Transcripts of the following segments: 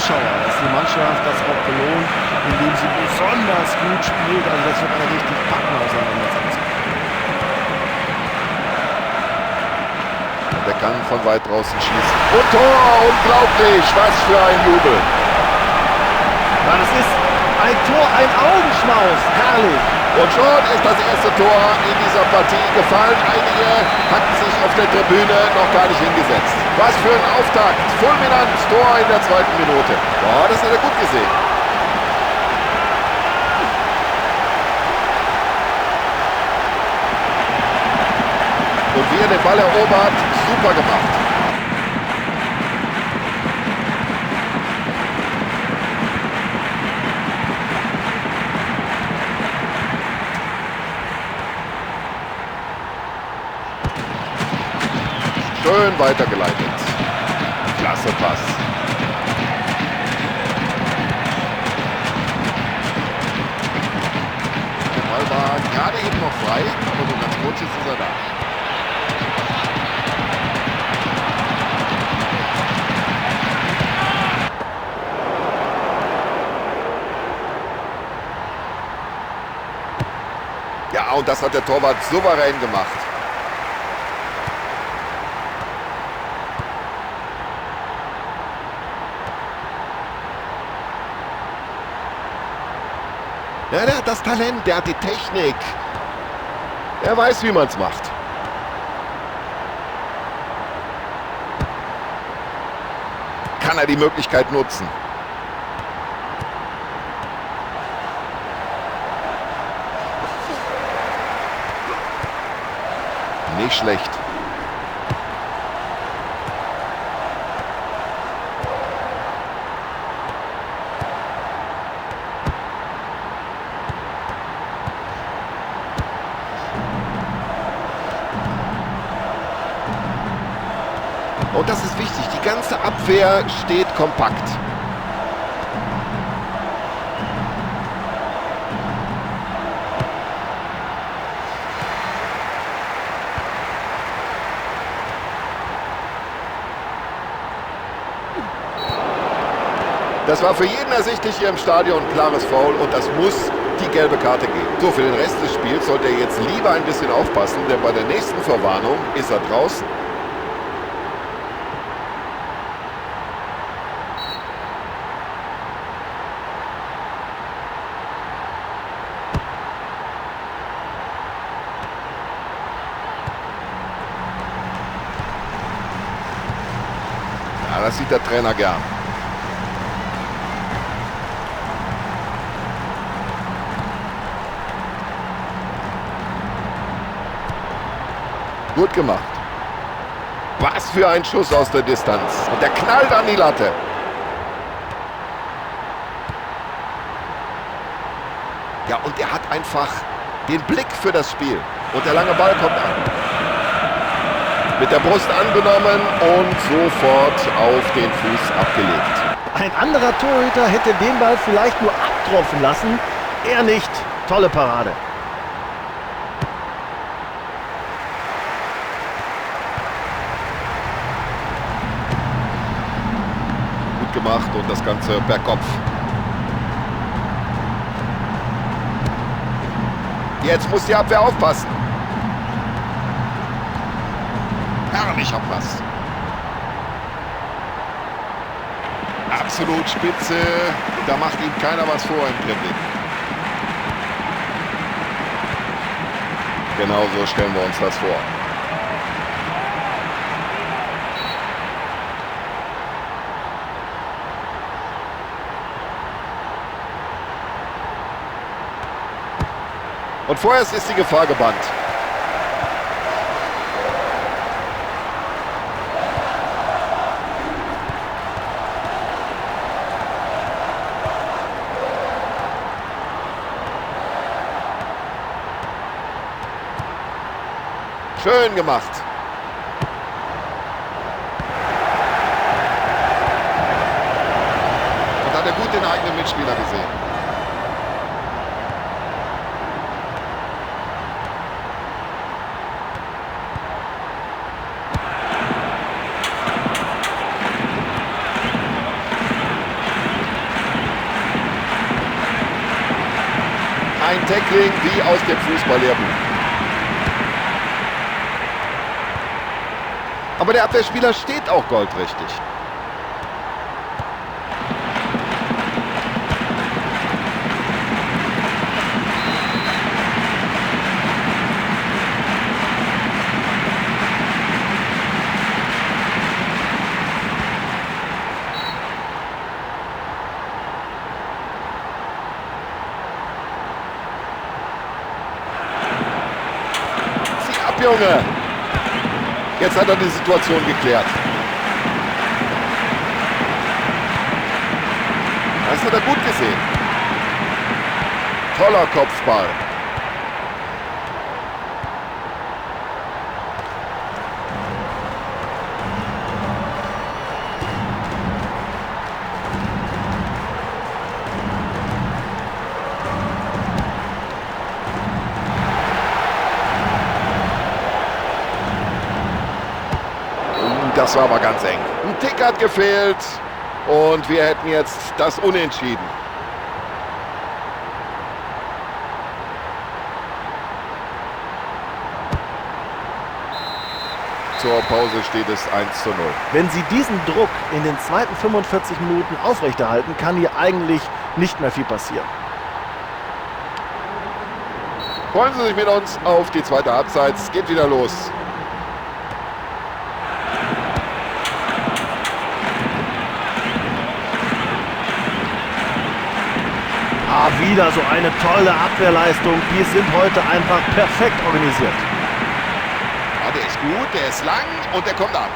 Zuschauer, dass die Mannschaft das auch belohnt, indem sie besonders gut spielt. Also das wird eine richtig packende Auseinandersetzung. Und er kann von weit draußen schießen. Und Tor! Unglaublich! Was für ein Jubel! Ja, das ist ein Tor, ein Augenschmaus. Herrlich! Und schon ist das erste Tor in dieser Partie gefallen. Einige hatten sich auf der Tribüne noch gar nicht hingesetzt. Was für ein Auftakt. Fulminant, Tor in der zweiten Minute. Boah, das hat er gut gesehen. Und wie er den Ball erobert, super gemacht. Schön weitergeleitet. Klasse Pass. Der Ball war gerade eben noch frei, aber so ganz kurz jetzt ist er da. Ja, und das hat der Torwart souverän gemacht. Ja, der hat das Talent, der hat die Technik. Er weiß, wie man's macht. Kann er die Möglichkeit nutzen? Nicht schlecht. Und das ist wichtig, die ganze Abwehr steht kompakt. Das war für jeden ersichtlich hier im Stadion ein klares Foul und das muss die gelbe Karte geben. So, für den Rest des Spiels sollte er jetzt lieber ein bisschen aufpassen, denn bei der nächsten Verwarnung ist er draußen. Ja, das sieht der Trainer gern. Gut gemacht. Was für ein Schuss aus der Distanz. Und der knallt an die Latte. Ja, und er hat einfach den Blick für das Spiel. Und der lange Ball kommt an. Mit der Brust angenommen und sofort auf den Fuß abgelegt. Ein anderer Torhüter hätte den Ball vielleicht nur abtropfen lassen. Er nicht. Tolle Parade. Gut gemacht und das Ganze per Kopf. Jetzt muss die Abwehr aufpassen. Herrlicher Pass. Absolut spitze. Da macht ihm keiner was vor im Dribbling. Genau so stellen wir uns das vor. Und vorerst ist die Gefahr gebannt. Schön gemacht. Und hat er gut den eigenen Mitspieler gesehen. Ein Tackling wie aus dem Fußballlehrbuch. Aber der Abwehrspieler steht auch goldrichtig. Zieh ab, Junge! Jetzt hat er die Situation geklärt. Das hat er gut gesehen. Toller Kopfball. Das war aber ganz eng. Ein Tick hat gefehlt und wir hätten jetzt das Unentschieden. Zur Pause steht es 1:0. Wenn sie diesen Druck in den zweiten 45 Minuten aufrechterhalten, kann hier eigentlich nicht mehr viel passieren. Freuen Sie sich mit uns auf die zweite Halbzeit. Es geht wieder los. Ah, wieder so eine tolle Abwehrleistung. Die sind heute einfach perfekt organisiert. Ja, der ist gut, der ist lang und der kommt an.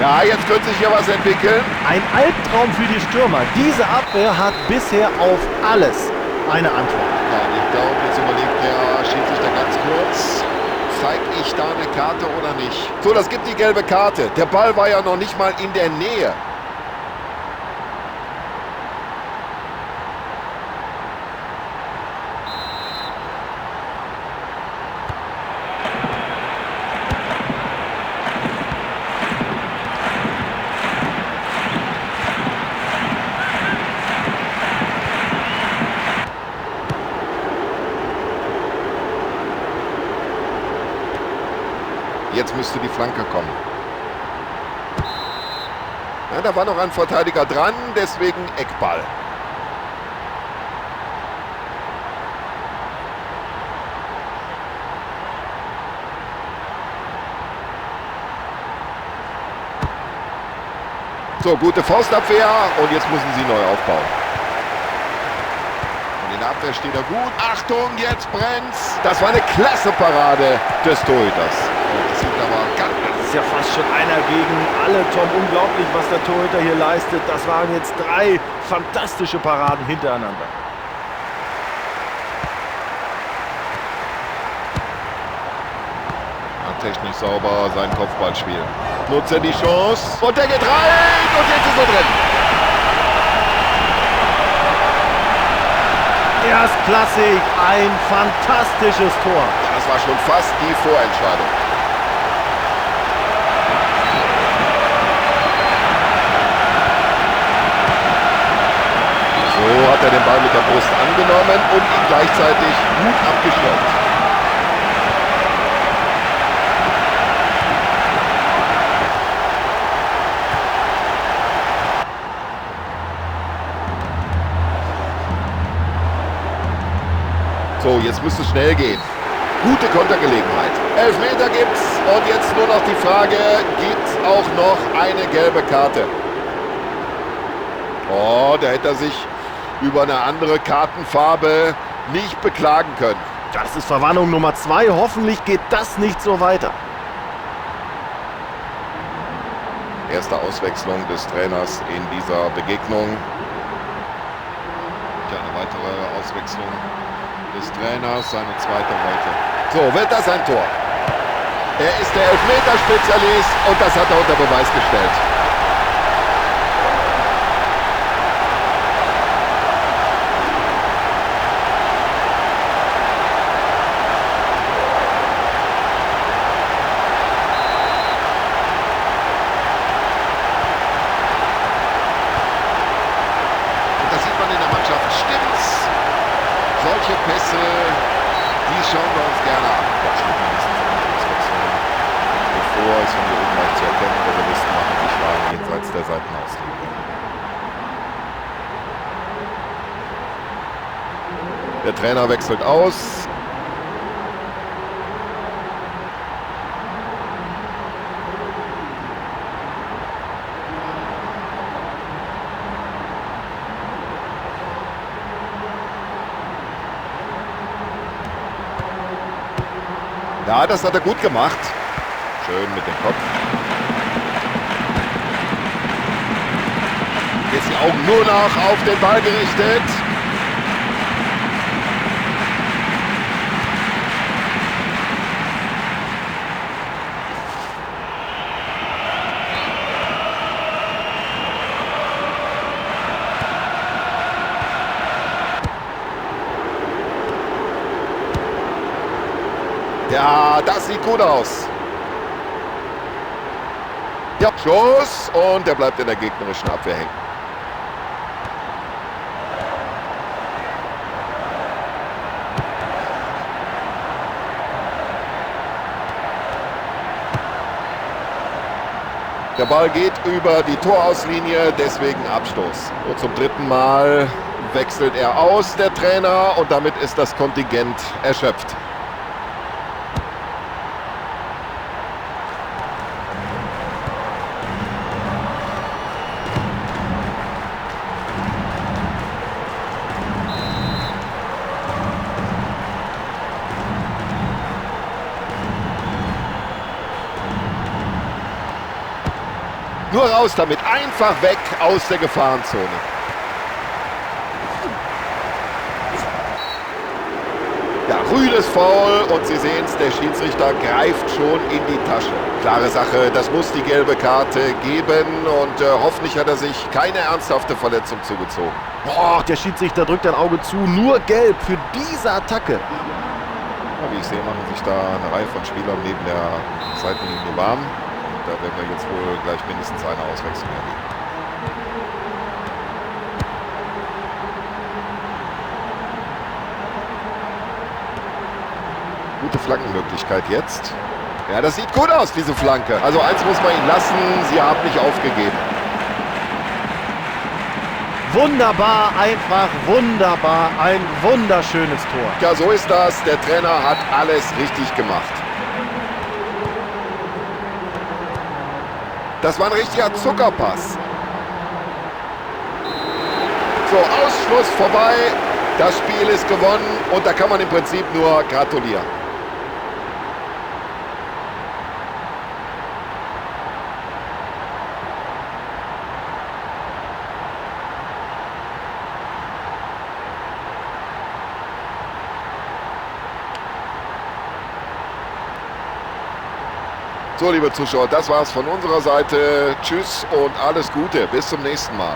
Ja, jetzt könnte sich hier was entwickeln. Ein Albtraum für die Stürmer. Diese Abwehr hat bisher auf alles eine Antwort. Ja, und ich glaube, jetzt überlegt der Schiedsrichter ganz kurz. Zeig ich da eine Karte oder nicht? So, das gibt die gelbe Karte. Der Ball war ja noch nicht mal in der Nähe. Jetzt müsste die Flanke kommen. Ja, da war noch ein Verteidiger dran, deswegen Eckball. So, gute Faustabwehr und jetzt müssen sie neu aufbauen. Und in der Abwehr steht er gut. Achtung, jetzt brennt's. Das war eine klasse Parade des Torhüters. Das sieht aber ganz. Das ist ja fast schon einer gegen alle, Tom. Unglaublich, was der Torhüter hier leistet. Das waren jetzt 3 fantastische Paraden hintereinander. Ja, technisch sauber sein Kopfballspiel. Nutzt er die Chance. Und der geht rein. Und jetzt ist er drin. Erstklassig, ein fantastisches Tor. Ja, das war schon fast die Vorentscheidung. So hat er den Ball mit der Brust angenommen und ihn gleichzeitig gut abgeschirmt. So, jetzt müsste es schnell gehen. Gute Kontergelegenheit. Elfmeter gibt's und jetzt nur noch die Frage, gibt's auch noch eine gelbe Karte? Oh, da hätte er sich über eine andere Kartenfarbe nicht beklagen können. Das ist Verwarnung Nummer 2. Hoffentlich geht das nicht so weiter. Erste Auswechslung des Trainers in dieser Begegnung. Ja, eine weitere Auswechslung des Trainers, seine zweite heute. So, wird das ein Tor? Er ist der Elfmeterspezialist und das hat er unter Beweis gestellt. Seitenauslinie. Der Trainer wechselt aus. Ja, das hat er gut gemacht. Schön mit dem Kopf. Jetzt die Augen nur noch auf den Ball gerichtet. Ja, das sieht gut aus. Ja, Schuss und der bleibt in der gegnerischen Abwehr hängen. Der Ball geht über die Torauslinie, deswegen Abstoß. Und zum dritten Mal wechselt er aus, der Trainer, und damit ist das Kontingent erschöpft. Nur raus damit, einfach weg aus der Gefahrenzone. Ja, rüdes Foul und Sie sehen es, der Schiedsrichter greift schon in die Tasche. Klare Sache, das muss die gelbe Karte geben und hoffentlich hat er sich keine ernsthafte Verletzung zugezogen. Boah, der Schiedsrichter drückt ein Auge zu, nur gelb für diese Attacke. Ja, wie ich sehe, machen sich da eine Reihe von Spielern neben der Seitenlinie warm. Da werden wir jetzt wohl gleich mindestens eine Auswechslung erleben. Gute Flankenmöglichkeit jetzt. Ja, das sieht gut aus, diese Flanke. Also eins muss man ihnen lassen, sie haben nicht aufgegeben. Wunderbar, einfach wunderbar, ein wunderschönes Tor. Ja, so ist das. Der Trainer hat alles richtig gemacht. Das war ein richtiger Zuckerpass. So, Ausschluss vorbei. Das Spiel ist gewonnen und da kann man im Prinzip nur gratulieren. So, liebe Zuschauer, das war's von unserer Seite. Tschüss und alles Gute. Bis zum nächsten Mal.